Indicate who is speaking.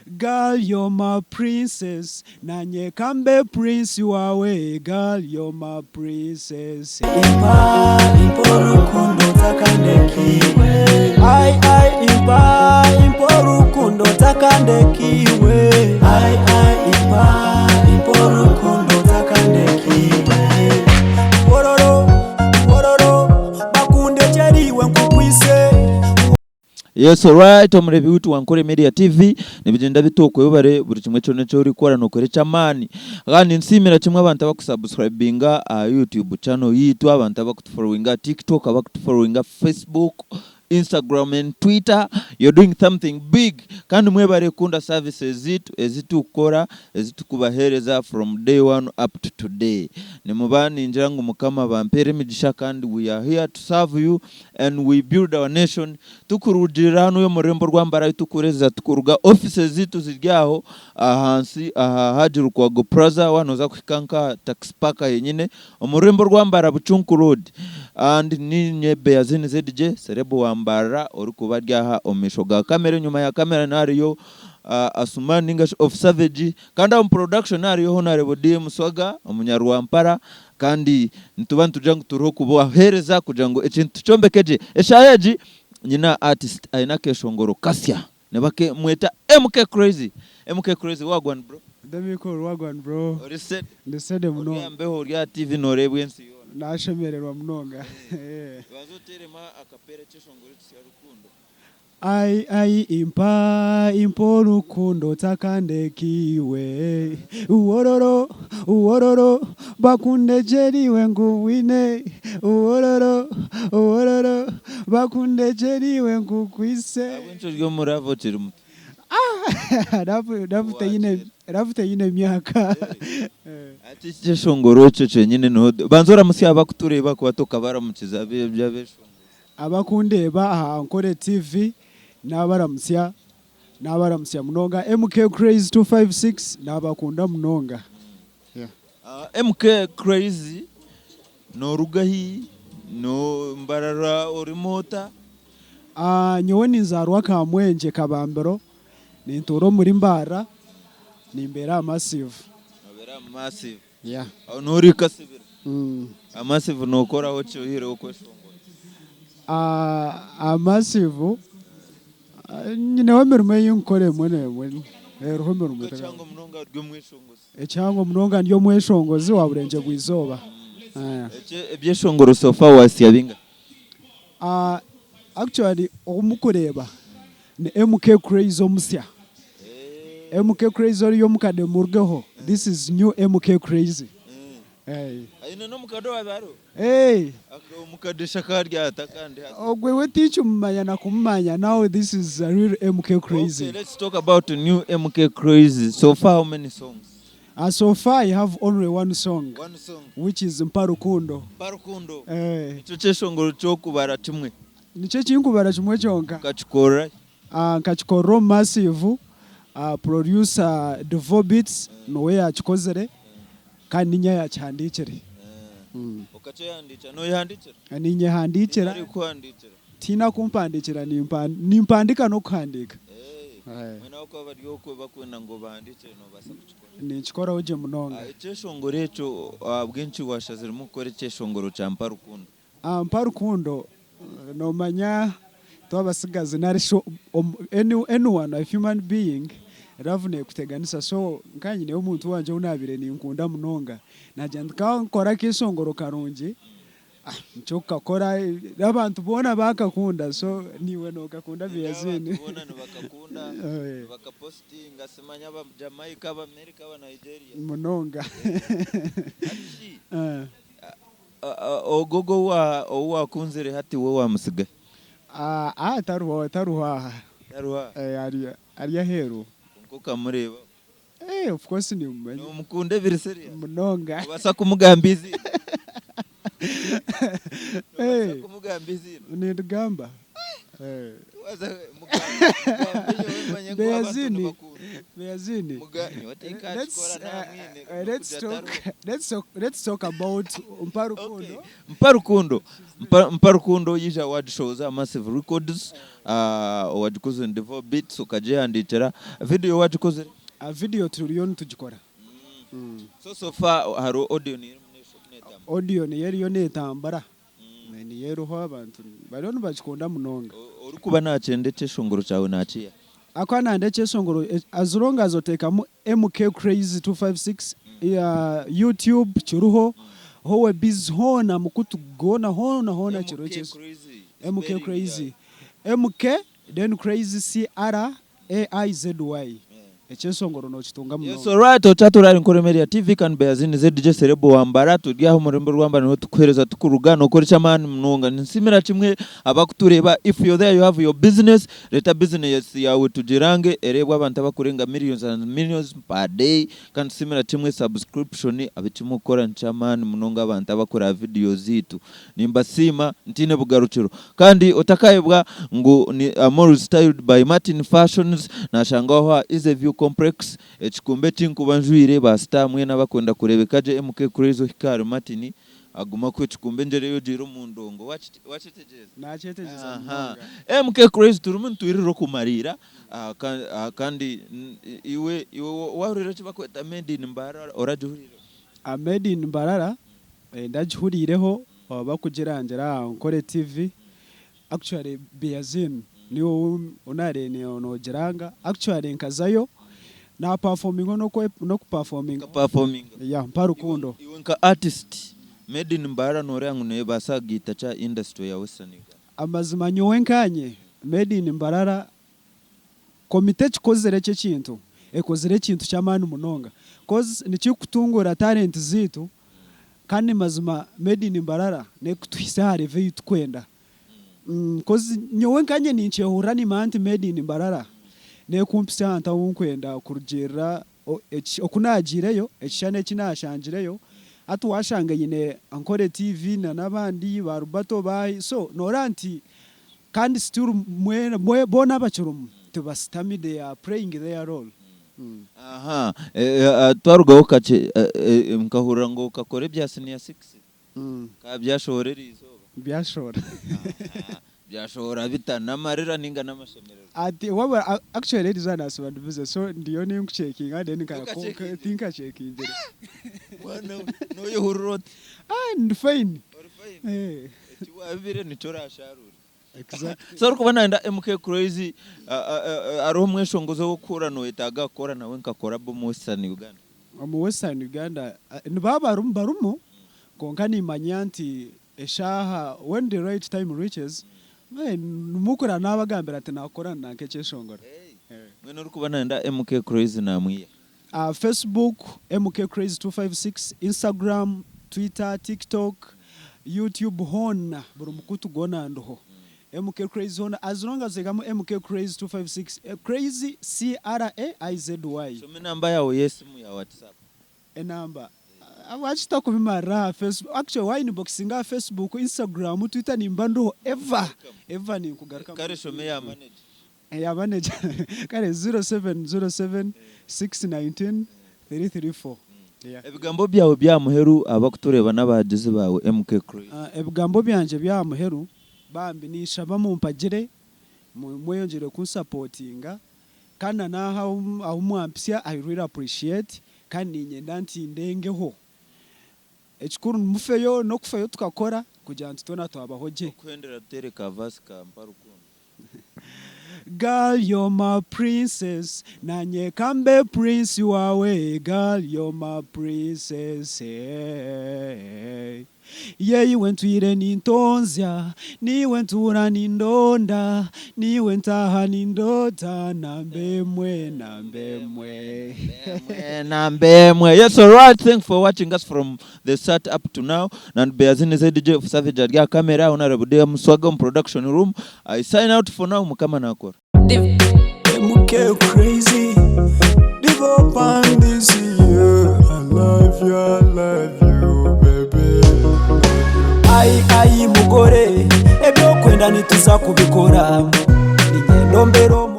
Speaker 1: Girl you're my princess Nanye kambe prince wawe Girl you're my princess Impa impa orukundo otakandekiwe Ai ai impa impa orukundo otakandekiwe Ai ai impa impa orukundo otakandekiwe Wororo wororo bakundekyere iwe nkukwise.
Speaker 2: Yes alright omureebi waitu wa Nkore Media TV nibigyenda bita okwo webare buri kimwe kyona eki orikukora nokora eky'amaani kandi ninsiimira kimwe abantu abakusubscribinga aha YouTube channel yaitu abantu abakutufollowinga aha TikTok abakutufollowinga aha Facebook Instagram and Twitter you're doing something big kandi mwebare kukunda services zaitu ezi tukukora ezi tukubahereza from day one up to today nimuba ningira ngu mukama abampeere emigisha kandi we are here to serve you and we build our nation tukurugiirira hanu omu rurembo rwa Mbarara ahu tukureeza tukuruga offices zaitu ziri aho ahansi aha Hajji Lukwago Plaza waaba nooza kuhika nka taxi park henyine omu rurembo rwa Mbarara Bucunku road and niinye Beyazin ZJ Celeb wa Mbarara orikuba ari aha omu maisho ga camera enyuma ya camera niho hariyo Asuman ningashi Off Savage kandi aha omu production hariyo Honarebo DM Swaga omunyarwampara Kandi nituba nitugira ngu turiho kubaheereza kugira ngu ekintu tukyombeke gye. Eshaaha egi nyine artist aine akeeshongoro kasya nibamweta MK Crazy. MK Crazy wagwan bro?
Speaker 1: Demikuru wagwan bro?
Speaker 2: Ori sede?
Speaker 1: Ndi sede
Speaker 2: Ori aha
Speaker 1: munonga.
Speaker 2: mbeho ori aha TV nooreebwa ensi yoona.
Speaker 1: Nashemererwa munonga.
Speaker 2: Banza oteeremu akapeera ekyeshongoro ekisya rukundo.
Speaker 1: Ai ai impa impa orukundo otakandeka iwe Wororo wororo bakundegyere iwe nkubwine Wororo wororo bakundegyere iwe nkukwise.
Speaker 2: Ahabw'enki ori omu love okiri muto?
Speaker 1: Love teyine love teyine myaka.
Speaker 2: Hati ekyeshongoro ekyo kyenyine niho banza oramutsye abakutureeba ahakuba tokabaramukize abeeshongoro.
Speaker 1: Abakundeeba aha Ankole TV nabaramutsya nabaramutsya munonga MK Crazy 256 nabakunda munonga.
Speaker 2: MK Crazy noruga hi? No Mbarara orimu ota?
Speaker 1: Nyowe ninzaarwa Kamwengye Kabambiro nintuura omuri Mbarara nimbeera aha Massive.
Speaker 2: Nobeera aha Massive.
Speaker 1: Yeah.
Speaker 2: Aho niho ori kasibira. Aha Massive nokoraho ki oyihireho okweshongora?
Speaker 1: Aha Massive nyineho emirimo ei nkukora emwe n'emwe. Eriho emirimo
Speaker 2: Kwonka ekihango munonga ori omweshongozi.
Speaker 1: Ekihango munonga ndi omweshongozi wa Burengyerwa izooba.
Speaker 2: Ebyeshongoro so far wasya bingahi?
Speaker 1: Actually ou mukureeba ni MK Crazy omusya. MK Crazy oriya omukade murugeho this is new MK Crazy.
Speaker 2: Aine n'omukade owaabaire ariho? Omukade shi akaba ari ata kandi hati?
Speaker 1: Ogwe we tinkimumanya na kumumanya now this is a real MK Crazy.
Speaker 2: Okay let's talk about new MK Crazy so far how many songs?
Speaker 1: So far I have only one song
Speaker 2: One song.
Speaker 1: which is Mpa Rukundo.
Speaker 2: Mpa Rukundo. Nikyo kyeshongoro ky'okubara kimwe.
Speaker 1: Nikyo ekinkubara kimwe kyonka.
Speaker 2: Okakikorera hi?
Speaker 1: Nkakikorera omu Massive, producer Devo Beats niwe yakikozire kandi niinye ayakihandiikire.
Speaker 2: Okakyehandiikira? Noyehandiikira?
Speaker 1: Ninyehandiikira.
Speaker 2: Tihaine arikukuhandiikira?
Speaker 1: Tihaine akumpandiikira, nimpandiika n'okuhandiika.
Speaker 2: Mbwenu ahabw'okuba bari okwo bakwenda ngu obahandiikire noobaasa kukikora?
Speaker 1: Ninkikoraho gye munonga.
Speaker 2: Ekyeshongoro ekyo ahabw'enki waashaziremu kukora ekyeshongoro kya Mpa Rukundo?
Speaker 1: Mpa Rukundo noomanya itwe abatsigazi nari shi anyone a human being love neekuteganisa so nka nyineyo omuntu wangye ou naabaire ninkunda munonga naagira nti ka nkore akeeshongoro karungi Nikyo kukakora abantu boona bakakunda so naiwe nokakunda
Speaker 2: Abantu boona nibakakunda nibakapositinga simanya aba Jamaica aba America aba Nigeria.
Speaker 1: Munonga.
Speaker 2: Hati shi ogwo ogwo ou wakunzire hati we wamutsigahi?
Speaker 1: Tariho tariho aha.
Speaker 2: Tariho aha?
Speaker 1: Ari aheeru.
Speaker 2: Kwonka okamureebaho?
Speaker 1: Eh, of course nimumanya.
Speaker 2: Nomukunda ebiri serious?
Speaker 1: Munonga.
Speaker 2: Nobasa kumugamba eiziina? Nobasa kumugamba eiziina?
Speaker 1: Nindigamba. Eh.
Speaker 2: Waza mugambe, mugambe nyowe manye ngu abantu
Speaker 1: Beyazini,
Speaker 2: nibakunda.
Speaker 1: Beyazini,
Speaker 2: Muga nyowe
Speaker 1: let's
Speaker 2: tinkakikora namwine
Speaker 1: let's
Speaker 2: n'okuja
Speaker 1: talk
Speaker 2: tariho.
Speaker 1: let's talk about Mpa
Speaker 2: Okay.
Speaker 1: Rukundo.
Speaker 2: Mpa Rukundo. Mpa, Mpa Rukundo yija wagishohoza Massive Records owagikoze ni Devo Beats okagihandiikira. Video wagikozire?
Speaker 1: Video turiyo nitugikora.
Speaker 2: So so far hariho audio niyo erimu netambura.
Speaker 1: Audio niyo eriyo netambura. Niyo eriho abantu bariyo nibagikunda munonga.
Speaker 2: Orikuba nakyenda ekyeshongoro kyawe nakiiha?
Speaker 1: Akuba nayenda ekyeshongoro as long as oteekamu MK Crazy 256 YouTube kiriho, Howebiz hoona mukutu goona hoona hoona kiriho
Speaker 2: MK Crazy
Speaker 1: MK
Speaker 2: spelling
Speaker 1: Crazy
Speaker 2: yayo.
Speaker 1: MK then Crazy C-R-A-I-Z-Y. Ekyeshongoro nokitunga
Speaker 2: Yes
Speaker 1: munonga.
Speaker 2: alright okyatuura ahari Nkore Media TV kandi Beyazini ZJ Celeb Wambara turi aha omu rurembo rw'Ambara niho tukuhereza tukuruga nokora eky'amaani munonga ninsiimira kimwe abakutureeba if you're there you have your business reeta business yaawe tugirange ereebwe abantu abakurenga millions and millions per day kandi tusiimira kimwe subscription abekimukukora niky'amaani munonga abantu abakureba video zeitu Nimbasiima ntaine bugarukiro. Kandi otakayebwa ngu ni Amor Styled by Martin Fashions nashangwa aho aha Easy View Complex ekikumba eki nkuba njwire ba star mwena abakwenda kurebeka gye MK Crazy ohike ahari Martin agume akuhe ekikumba engyere ei ogiire omu ndongo Wakyetegyereza?
Speaker 1: Nakyetegyereza
Speaker 2: Aha.
Speaker 1: munonga.
Speaker 2: MK Crazy turimu nitwirira okumariira kandi iwe iwe wahurira eki bakweta Made in Mbarara oragihuriireho?
Speaker 1: Made in Mbarara Ndagihuriireho bakugirangira aha Nkore TV actually Beazin niiwe ou naareire noogiranga actually nkazayo na performinga n'oku performinga
Speaker 2: Okaperforminga?
Speaker 1: Yeah mpa rukundo.
Speaker 2: Iwe nka artist, Made in Mbarara nooreeba ngu neebaasa kugaita ki aha industry ya Western Uganda?
Speaker 1: Amazima nyowe nkaanye Made in Mbarara Komite ekikozire eki ekintu, ekozire ekintu ky'amaani munonga coz nikikutunguura talent zaitu kandi mazima Made in Mbarara nekutuhitsya aha level ei tukwenda coz nyowe nkanye ninkyehurira nimanya nti Made in Mbarara nekumpitsya ahantu ahu nkwenda kurugiirira oku nagiireyo, ekishushani eki nashangireyo hati washanga eine Ankole TV na n'abandi ba Rubato baahi so noreeba nti Kandi still mwena boona abakirimu tibasitami they are playing their role.
Speaker 2: Aha, twarugaho kakye nkahurira ngu okakora ebya senior six, ka byashohora eriizooba.
Speaker 1: Byashohora.
Speaker 2: Aha, byashohora bita? N'amarira ninga n'amashemererwa?
Speaker 1: Ati wabura actually eriizooba nasiiba ndi busy so ndiyo ninkucekinga then
Speaker 2: Tokacekinzire?
Speaker 1: tinkacekingire.
Speaker 2: Mwana we, noyehurira ota?
Speaker 1: Ah ndi fine.
Speaker 2: Ori fine?
Speaker 1: Eh.
Speaker 2: Eki wabibire nikyo orasharuure.
Speaker 1: Exactly.
Speaker 2: So orikuba nayenda MK Crazy hariho omweshongozi ou orikuhurira noyetaaga kukora nawe nka collabo omu Western Uganda?
Speaker 1: Omu Western Uganda nibaba barimu barimu kwonka nimanya nti eshaaha when the right time reaches nimukura nabagambira nti nakora nanka ekyeshongoro.
Speaker 2: Mbwenu orikuba nayenda MK Crazy namwiha?
Speaker 1: Aha Facebook MK Crazy 256, Instagram, Twitter, TikTok, YouTube hoona buri mukutu gwona ndiho. MK Crazy hoona as long as oteekamu MK Crazy 256, Crazy C-R-A-I-Z-Y.
Speaker 2: Shoma enamba yaawe y'esimu ya WhatsApp.
Speaker 1: Enamba? Ahabwaki tokubimarira aha Facebook? Actually wa inboxinga aha Facebook, Instagram, Twitter nimba ndiho ever, ever ninkugarukamu.
Speaker 2: Kare shoma eya manager.
Speaker 1: Eya manager kare 0707 619 334. Yeah.
Speaker 2: Ebigambo byawe by'aha muheru abakutureeba n'abahagizi baawe MK Crazy.
Speaker 1: Ebigambo byangye by'aha muheru bambi ninshaba mumpagire mweyongyere kunsapotinga kandi na n'aha ahu mwampitsya I really appreciate kandi niinyenda nti ndengeho. Ekikuru mufeyo n'okufeyo tukakora kugira nti twena twabaho gye.
Speaker 2: Okuhendera tuteere ka verse ka Mpa Rukundo.
Speaker 1: Girl you're my princess nanye kambe prince wawe Girl you're my princess hey. Yeah iwe ntwire nintonzya niiwe ntuura nindonda niiwe ntaaha nindoota namba emwe namba emwe
Speaker 2: Namba emwe. Yes, alright. Thanks for watching us from the start up to now. And Beyazini ZJ of Savage ari aha camera, Honorable Dea Muswaga omu production room. I sign out for now, Mukama nakora.
Speaker 3: MK crazy, live up on this year. I love you, I love you, baby.
Speaker 4: Ai ai mugore ebyokwenda nituza kubikora ninyenda ombere omu.